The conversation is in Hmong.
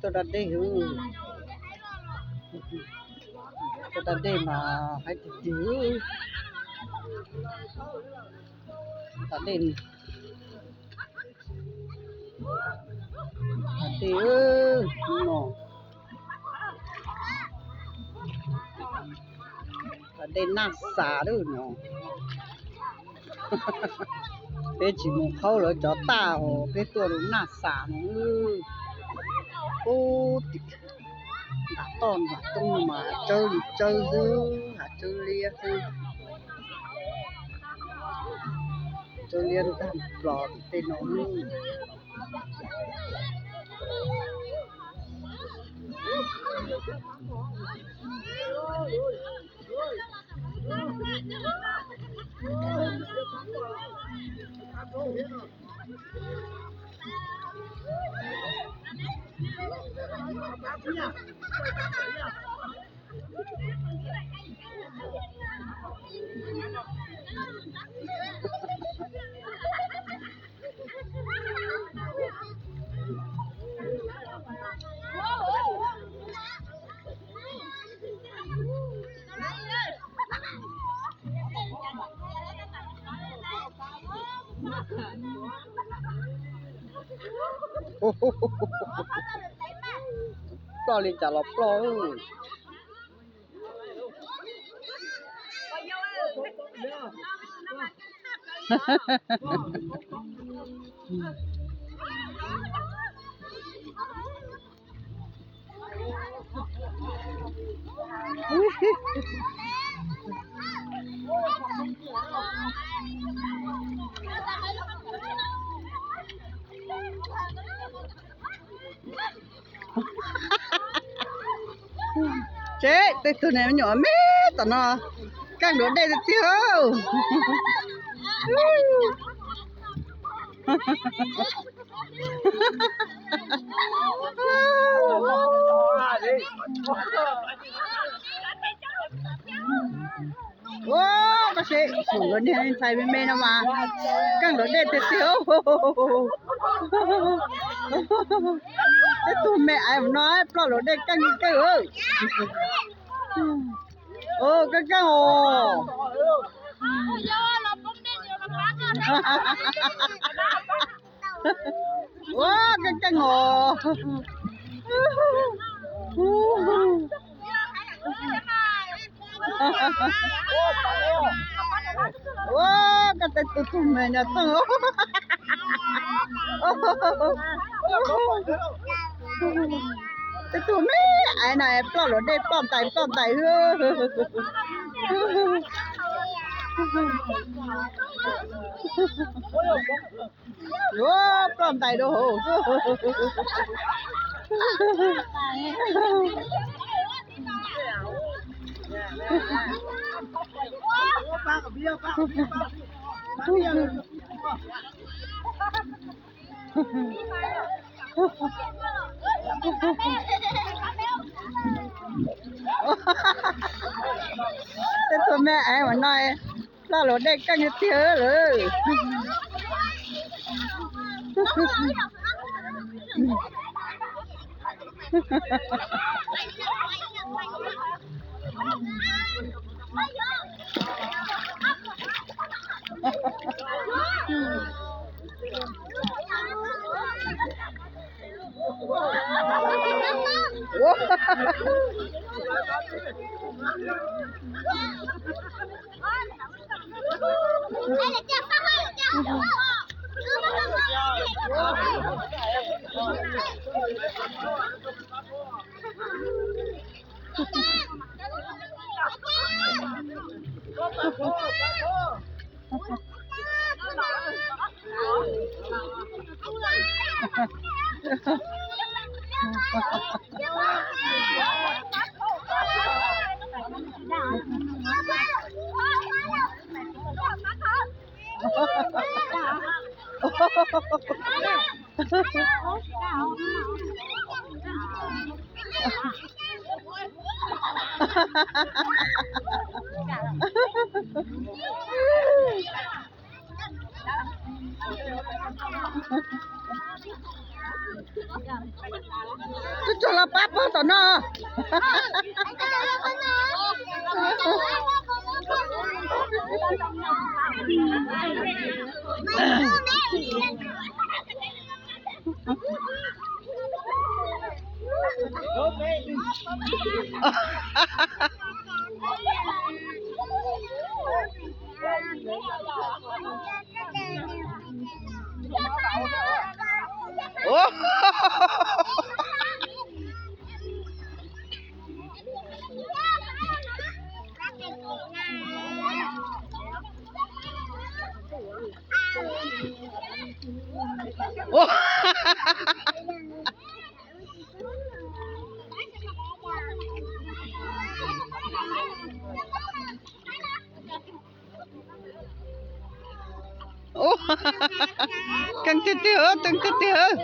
Tuaj da dej, tuaj da dej mas haib tiag tiag. Da dej, da dej no. Da dej Naj Xas lawm no. Peb tsis mus qhaub lawv cov tag os, peb tuaj rau Naj Xas no. Ub, tim nram toj nram toj mas hav tsawb li tsawb xwb, hav tsawb liab xwb. Tsawb liab tag plos tim tej no. Ploj li cas los ploj. Tsev, tej tug niag me nyuam me tom no, keej luam dej tiag tiag. Ua, koj saib, saum nkawd niag ntxhais me me no mas keej luam dej tiag tiag. Tej tug me aiv no ploj luam dej keej li keej. Keej keej os. Ua, keej keej os. Ua, koj tej tug tug me no txooj. Tej tug me aiv no ploj luam dej ploj ntais ploj ntais. Ua, ploj ntais rau hauv. Tej tug me aiv mas no ploj luam dej keej tiag lawm. Twb txog los pab pog tom no. Keej tiag tiag, keej tiag tiag.